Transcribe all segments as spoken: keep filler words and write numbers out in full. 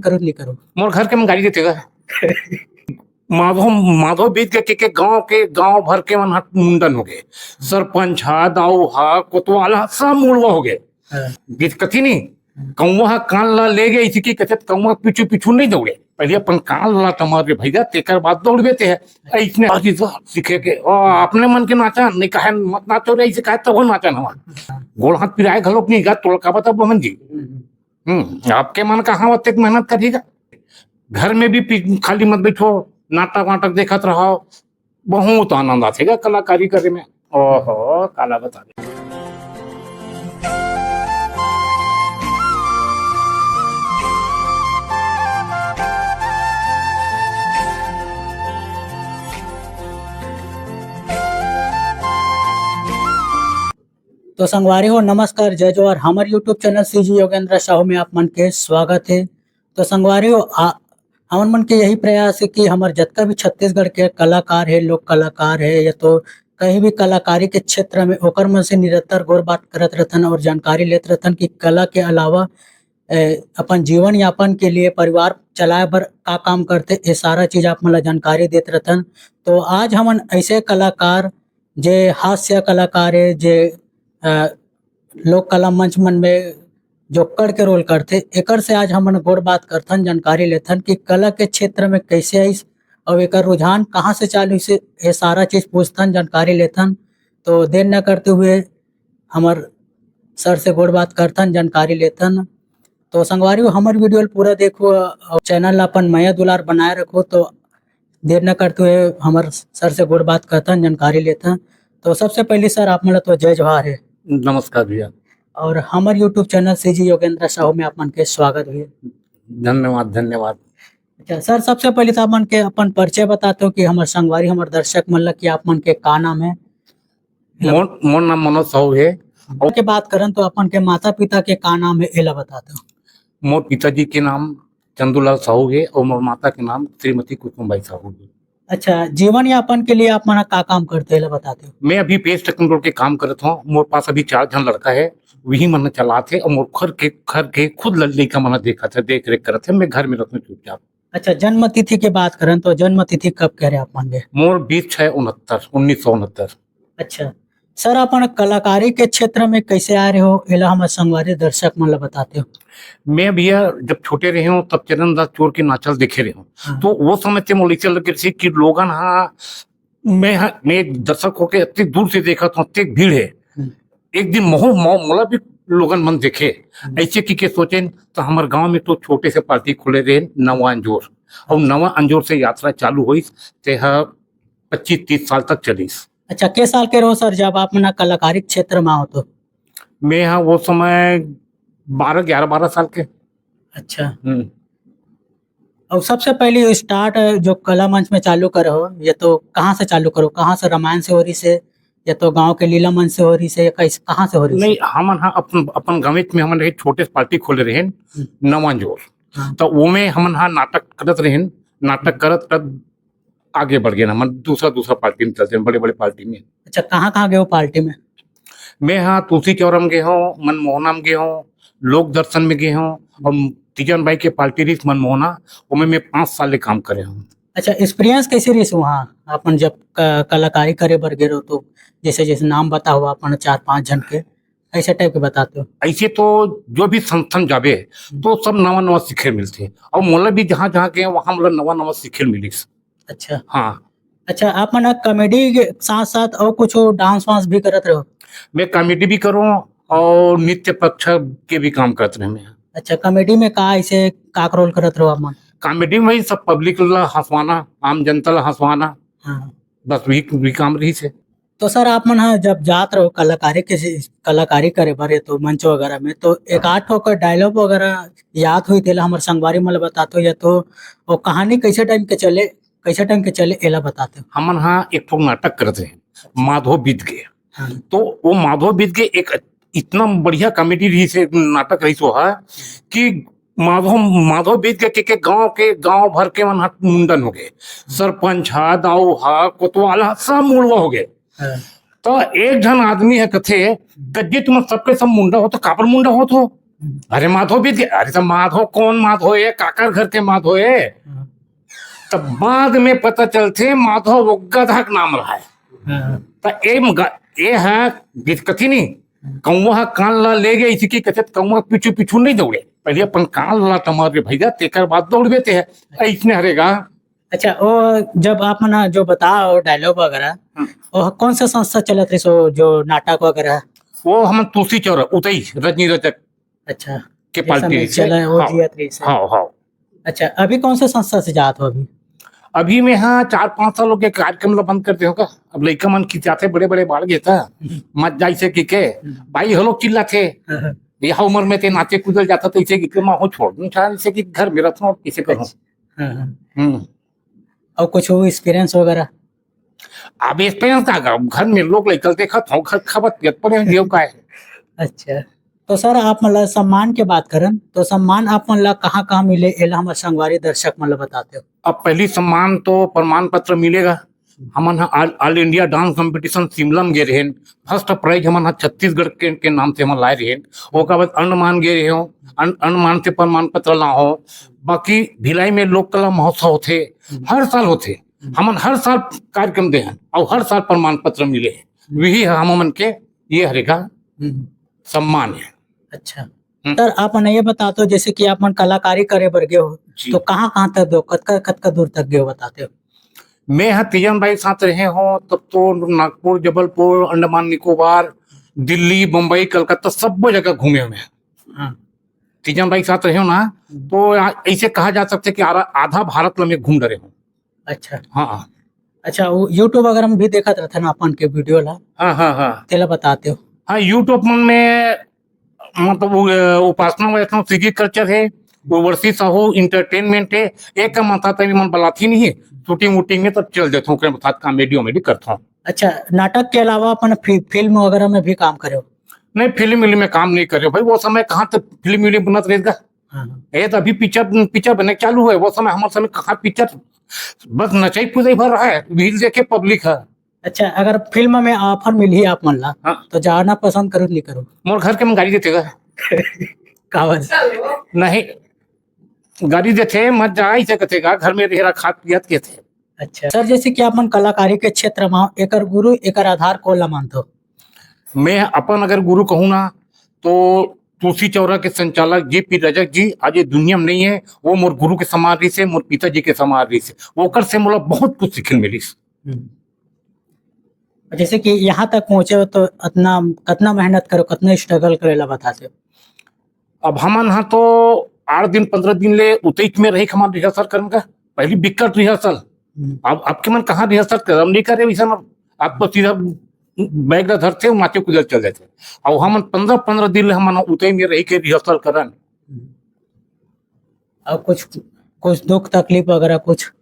करो, नहीं करो। मोर घर के मन गाली देथे गा। माधो, माधो बीत के, के, के गांव के, गांव भर के मन ह मुंडन हो गए। सरपंच हा, दाऊ हा, कोतवाल हा, सब मुड़वा हो गए। हाँ। बीच कथी नहीं, हाँ। कौवा हा कान ला ले गए, इसी की कहते कौवा पीछू पीछू नहीं दौड़े, पहले अपन कान ला टमार के भैया, तेकर बाद दौड़बे ते है। ऐसने आज इस सीखे के, ओ, अपने मन के नाचा नहीं कहे, मत नाचो रे, इसे कहे तब नाचा ना। हाँ। गोड़ हाथ पिराए घलोक नहीं गा, तोड़ का बता बहन जी। हम्म। हम्म, आपके मन कहाँ ओतेक मेहनत करेगा? घर में भी पी-, खाली मत बैठो, नाटक वाटक देखत रहो, बहुत आनंद आथे गा कलाकारी करे में। ओहो, काला बता दे। तो संगवारी हो, नमस्कार, जय जोहार। हमर YouTube channel CG Yogendra Sahu में आप मन के स्वागत है। तो संगवारी हो, आ, हमन मन के यही प्रयास है कि हमर जतका भी छत्तीसगढ़ के कलाकार है, लोक कलाकार है, या तो कहीं भी कलाकारी के क्षेत्र में, ओकर मन से निरंतर गोर बात करत रहथन और जानकारी लेत रहथन कि कला के अलावा, ए, अपन जीवन यापन के लिए, परिवार चलाए बर का काम करथे, ये सारा चीज आप मन ला जानकारी देत रहथन। तो आज हमन ऐसे कलाकार, जे हास्य कलाकार है, जे, अ, लोक कला मंच मन में जोक्कड़ के रोल करथे, एकर से आज हमन गोठ बात करथन, जानकारी लेथन कि कला के क्षेत्र में कैसे आइस अउ एकर रुझान कहाँ से चालू होइस, ये सारा चीज पूछथन, जानकारी लेथन। तो देर न करते हुए हमर सर से गोठ बात करथन, जानकारी लेथन। तो संगवारी हो, हमर वीडियो ल पूरा देखो अउ चैनल ला अपन मया दुलार बनाए रखो। तो देर न करते हुए हमर सर से गोठ बात करथन, जानकारी लेथन। तो सबसे पहले सर, आप मन ला तो जय जोहार है। नमस्कार भैया। और हमर YouTube channel CG Yogendra Sahu में आप मन के स्वागत है। धन्यवाद, धन्यवाद। अच्छा सर, सबसे पहले तो आप मन के अपन परिचय बताते हो कि हमर संगवारी, हमर दर्शक मन ला कि आप मन के का नाम है? मोर, मोर नाम मनोज साहू है। और के बात करन तो अपन के माता पिता के का नाम है, एला बताते हो? मोर पिताजी के नाम चंदूलाल साहू है और मोर माता के नाम श्रीमती कुसुमबाई साहू है। अच्छा, जीवन यापन के लिए आप मन का काम करते हैं, एला बताते हो? मैं अभी पेस्ट कंट्रोल के काम करत हूँ। मोर पास अभी चार झन लड़का है, वही मन चलात है और मोर घर के, घर के खुद ल-, लड़का मन देखत है, देख रेख करत है। मैं घर में रहता हूँ चुपचाप। अच्छा, जन्म तिथि के बात करन तो जन्म तिथि कब के हरे आप मन के? मोर बीस छः उनहत्तर, उन्नीस सौ उनहत्तर। अच्छा सर, अपन कलाकारी के क्षेत्र में कैसे आ रहे हो, एला हमर संगवारी दर्शक मन ला बताते हो। मैं भैया जब छोटे रहे हूँ तब चरण दास चोर के नाचल देखे रहे हूँ। हाँ। तो वो समय से मोला ऐसे लगे रहिसे कि लोगन हा, मैं हा, मैं एक दर्शक होके इतनी दूर से देखत हूँ, इतनी भीड़ है। हम्म। एक दिन मोहो, मो-, मोला भी लोगन मन देखे, हम्म। ऐसे कि के सोचेन, तो हमर गांव में तो छोटे से पार्टी खोले रहे नवा अंजोर, और नवा अंजोर से यात्रा चालू होइस, ते हा पच्चीस तीस साल तक चलिस। अच्छा, के साल के रहो सर जब आप मन कलाकारी क्षेत्र में आओ तो? मैं हा वो समय बारह, ग्यारह बारह साल के। अच्छा। हम्म। और सबसे पहले स्टार्ट जो कला मंच में चालू करे हो, ये तो कहाँ से चालू करो, कहाँ से रामायण से हो रहिसे, या तो गांव के लीला मंच से हो रहिसे, या कैसे, कहाँ से हो रहिसे? नहीं, हमन हा अपन, अपन गाँव में हमन एक छोटे से पार्टी खोले रहे हम्म। नवा अंजोर। हाँ। तो वो में हमन हा नाटक करत रहे, नाटक हम्म। करत करत आगे बढ़ गए ना, मन दूसरा, दूसरा पार्टी में चलते हैं, बड़े, बड़े पार्टी में। अच्छा, कहाँ, कहाँ गए हो पार्टी में? मैं हा तुलसी चौरा में गए हूँ, मनमोहना में गए हूँ, लोक दर्शन में गए हूँ, और तीजन बाई के पार्टी रहिस मनमोहना, ओमे मैं पाँच साल ले काम करे हूँ। अच्छा, एक्सपीरियंस कैसे रहिस वहाँ, अपन जब क-, कलाकारी करे बर गए रहो तो? जैसे, जैसे नाम बता हुआ अपन चार पाँच झन के, ऐसे टाइप के बताते हो? ऐसे तो जो भी संस्थान जाबे, हम्म। तो सब नवा, नवा सीखे मिलथे, और मोला भी जहाँ, जहाँ गए, वहाँ मोला नवा, नवा सीखे मिलिस। अच्छा। हाँ। अच्छा, आप मन कॉमेडी के साथ-साथ अउ कुछो डांस वांस भी करत रहो? मैं कॉमेडी भी करूँ और नृत्य पक्ष के भी काम करत रहे मैं। अच्छा, कॉमेडी में का ऐसे का रोल करत रहो आप मन? कॉमेडी में ही सब पब्लिक ला हंसवाना, आम जनता ला हंसवाना, हाँ। बस वही, वही काम रहिसे। तो सर, आप मन ह जब जात रहो कलाकारी के, कलाकारी करे बर, ये तो मंच वगैरह में, तो एक आध ठो अगर डायलॉग वगैरह याद होही, तेला हमर संगवारी मन ल बतातो, या तो वो कहानी कैसे टाइम के चले, कैसे टाइम के चले, एला बताते हो। हमन हा एक ठो नाटक करत रहे, माधो बीत गे। हाँ। तो वो माधो बीत गे एक इतना बढ़िया कॉमेडी रहिस हे, नाटक रहिस वो हा, कि माधो, माधो बीत गे के, के गांव के, गांव भर के मन हा मुंडन हो गए। सरपंच हा, दाऊ हा, कोतवाल हा, सब मुड़वा हो गए। हाँ। तो एक झन आदमी हे कथे, "गज्जे तुमन सबके सब मुंडा हो, तो काबर मुंडा होत हो?" अरे माधो भी, अरे त माधो कौन माधो हे, काकर घर के माधो हे? हाँ। त बाद में पता चलथे माधो वो गधा के नाम रहा हे। हाँ। त ए म-, ग-, ए ह बिस्कथी नहीं, कौवा ह कान ला ले गे, इसी की कथे त कौवा पीछू पीछू नहीं दौड़े, पहले अपन कान ला टमर रे भैया, तेकर बाद दौड़बे ते हे। ऐसने हरे गा। अच्छा, वो जब आप मन जो बताओ डायलॉग वगैरह, हाँ। वो कौन सा संस्था चलत रहिस, वो जो नाटक वगैरह? वो हमन तुलसी चौरा, उतई, रजनी रजक अच्छा, के ये पार्टी समय रहिस हे। चला, वो हाँ। जियत रहिस हे। हाँ, हाँ। अच्छा, अभी कौन सा संस्था से जात हो अभी? अभी मैं हाँ चार पाँच साल हो गए कार्यक्रम ला बंद कर दे होगा। अब लइका मन खिसियाथे, बड़े-बड़े बाढ़ गे था, हम्म। मत जाइसे कि के, हम्म। भाई हो लोग चिल्लाथे। हाँ, हाँ। यह उम्र में ते नाचे कूदल जाता तो इसे कि के मैं हो छोड़ दूं, चाहे इसे कि घर में रखूं, और किसे करूं। अच्छा। हाँ, हाँ। हम्म। और कुछ वो एक्सपीरियंस वगैरह? अब एक्सपीरियंस का गा-, घर में लोग लइका देखत हो, घर खावत पियत पड़े हो, जीव का है। अच्छा, तो सर, आप मन ला सम्मान के बात करन, तो सम्मान आप मन ला कहाँ-कहाँ मिले, एला हमर संगवारी दर्शक मन ला बताते हो। अब पहली सम्मान तो प्रमाण पत्र मिलेगा। हमन ह all, all India dance competition Shimla में गे रहेन, फर्स्ट प्राइज हमन ह छत्तीसगढ़ के, के नाम से हमन लाए रहेन। ओकर बाद अंडमान गे रहे हो, अं-, अंडमान से प्रमाण पत्र ला हो। बाकी भिलाई में लोक कला महोत्सव होथे, हम्म। हर साल होथे। हम्म। हमन हर साल कार्यक्रम दे हन और हर साल प्रमाण पत्र मिले हे। हम्म। वही ह हमन के ये हरे का हम्म। सम्मान हे। अच्छा। हम्म। सर, आप मन ये बता दो, जैसे कि आप मन कलाकारी करे बर गए हो, जी। तो कहाँ-कहाँ तक गए हो, कतका, कतका दूर तक गए हो, बताते हो? मैं ह तीजन बाई साथ रहे हो, तब तो नागपुर, जबलपुर, अंडमान निकोबार, दिल्ली, बम्बई, कलकत्ता, सब्बो जगह घूमे हो मैं। हाँ। तीजन बाई साथ रहे हो ना, हम्म। तो आ-, ऐसे कहा जा सकता है कि आरा-, आधा भारत ला मैं घूम डरे हो। अच्छा। हाँ। अच्छा, वो YouTube वगैरह में भी देखत रहते ना अपन के वीडियो ला। हाँ, हाँ, हाँ। तेला बताते हो। हाँ, YouTube मन में मतलब वो, अ, उपासना वैष्णव सीजी कल्चर हे, वो वर्षी साहू एंटरटेनमेंट हे, एक का माथा तनी मन बलाथी नहीं हे, शूटिंग वूटिंग में तब चल देता हूँ, ओकरे साथ कॉमेडी वॉमेडी करता हूँ। अच्छा, नाटक के अलावा अपन फि-, फिल्म वगैरह में भी काम करे हो? नहीं, फिल्म विल्म में काम नहीं करे भाई, वो समय कहाँ तक फिल्म विल्म बनत रहेगा? हाँ, हाँ। ये तो अभी पिक्चर, पिक्चर बने के चालू है, वो समय, हमारे समय कहाँ पिक्चर, बस नचाई पुजाई भर रहा है, भीड़ देखे पब्लिक है। अच्छा, अगर फिल्म में ऑफर मिलही आप मन ला, हाँ। तो जाना पसंद करो नहीं करो? मोर घर के मन गाड़ी देथे गा। काबर? नहीं, गाड़ी देथे, मत जा, ऐसे कथे गा, घर में रहे रहा, खात पियत के थे। अच्छा सर, जैसे कि आप मन कलाकारी के क्षेत्र में हो, एकर गुरु, एकर आधार कोन ला मानथो? मैं अपन अगर गुरु कहूँ ना, तो तुलसी चौरा के संचालक जेपी रजक जी आज ये दुनिया में नहीं है, वो मोर गुरु के समान रहिस हे, मोर पिताजी के समान रहिस हे। ओकर से मोला बहुत कुछ सीखे मिलिस। हम्म। जैसे कि यहाँ तक पहुँचे हो तो अतना, कतना मेहनत करो, कतना स्ट्रगल करे ला बताते हो? अब हमन ह तो आठ दिन, पंद्रह दिन ले उतईच में रही, हमन रिहर्सल करन का, पहली बिकट रिहर्सल। हम्म। अब आपके मन कहाँ रिहर्सल कर, हम नहीं करे वैसा ना, आप तो सीधा बैग ला धरते हो, नाचे कूदे चल जाते। अब हमन पंद्रह, पंद्रह दिन ले हमन उतई में रही के रिहर्सल करन। हम्म। और कुछ, कुछ दुख तकलीफ वगैरह कुछ,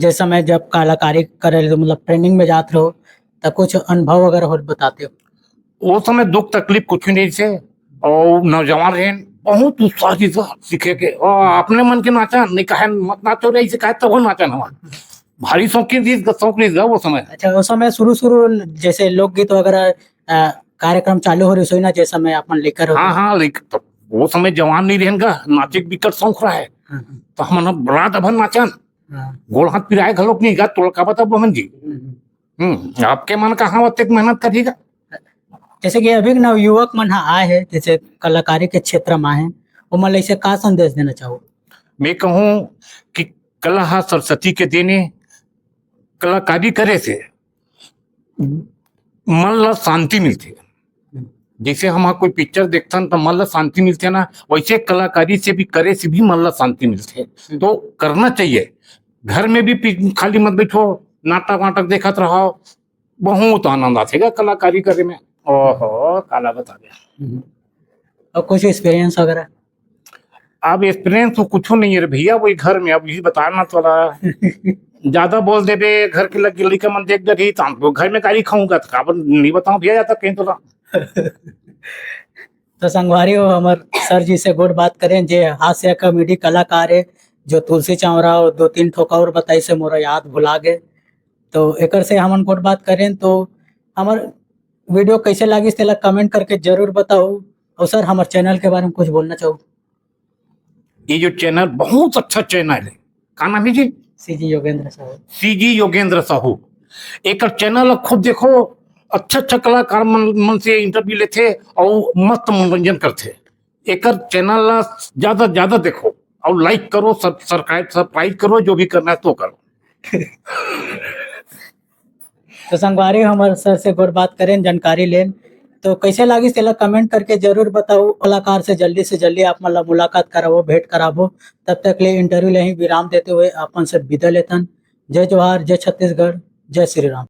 जैसे मैं जब कलाकारी करे, मतलब ट्रेनिंग में जात रहो, तो कुछ अनुभव वगैरह हो बताते हो? वो समय दुख तकलीफ कुछ भी नहीं से, और नौजवान रहे, बहुत उत्साह रहिस सीखे के, और अपने मन के नाचा नहीं कहे, मत नाचो रे, इसे कहे तब नाचा ना। भारी शौकीन रहिस, शौक रहिस वो समय। अच्छा, वो समय शुरू, शुरू जैसे लोकगीत वगैरह, अ, कार्यक्रम चालू हो रहिस होही ना, जैसे समय अपन लेकर हो हाँ, रहे। हाँ, लेकिन तो वो समय जवान नहीं रहेन का, नाचे के बिकट शौक रहा है। हाँ, हाँ। तो हमन ह रात भर नाचन, हाँ। गोड़ हाथ पिराए घलोक नहीं गा, तोला का बता बहन जी। हम्म, हम्म। हम्म, आपके मन कहाँ ओतेक मेहनत करेगा? जैसे कि अभी नवयुवक मन ह आए हे, जैसे कलाकारी के क्षेत्र में आए हे, ओमन ला ऐसे का संदेश देना चाहो? मैं कहूँ कि कला ह सरस्वती के देन ए, कलाकारी करे से मन ला शांति मिलथे। जैसे हम कोई पिक्चर देखथन त मन ला शांति मिलथे ना, वैसे कलाकारी से भी करे से भी मन ला शांति मिलथे। हम्म। तो करना चाहिए। घर में भी पि-, खाली मत बैठो, नाटक वाटक देखत रहो, बहुत आनंद आथे गा कलाकारी करे में। ओहो, काला बता दे। हम्म। और कुछ एक्सपीरियंस वगैरह? अब एक्सपीरियंस तो कुछ नहीं है रे भैया, वही घर में, अब यही बताना थोड़ा। ज्यादा बोल देबे, घर के लगे लइका मन देख डरही, तो हम तो घर में गाली खाऊंगा, तो काबर नहीं बताऊं भैया, ज्यादा कहीं तो ना। तो संगवारी हो, हमर सर जी से गोठ बात करें, जे हास्य कॉमेडी कलाकार है, जो तुलसी चावरा और दो तीन ठोका और बताई से मोरा याद भुला गए। तो एकर से हमन गोठ बात करें, तो हमर वीडियो कैसे लागिस, तेला कमेंट करके जरूर बताओ। और सर, हमारे चैनल के बारे में कुछ बोलना चाहो? ये जो चैनल बहुत अच्छा चैनल है, का नाम है जी? सीजी योगेंद्र साहू। सीजी योगेंद्र साहू। एकर चैनल ला खूब देखो, अच्छा अच्छा कलाकार मन मन से इंटरव्यू लेथे और मस्त मनोरंजन करथे। एकर चैनल ला ज्यादा ज्यादा देखो और लाइक करो, सब्सक्राइब सब्सक्राइब करो, जो भी करना है तो करो। तो संगवारी, हमारे सर से गोठ बात करेन, जानकारी लेन, तो कैसे लागिस तेला कमेंट करके जरूर बताओ। कलाकार से जल्दी से जल्दी आप मन ला मुलाकात कराबो, भेंट कराबो। तब तक ले इंटरव्यू ले ही विराम देते हुए अपन से विदा लेथन। जय जोहार, जय छत्तीसगढ़, जय श्री राम।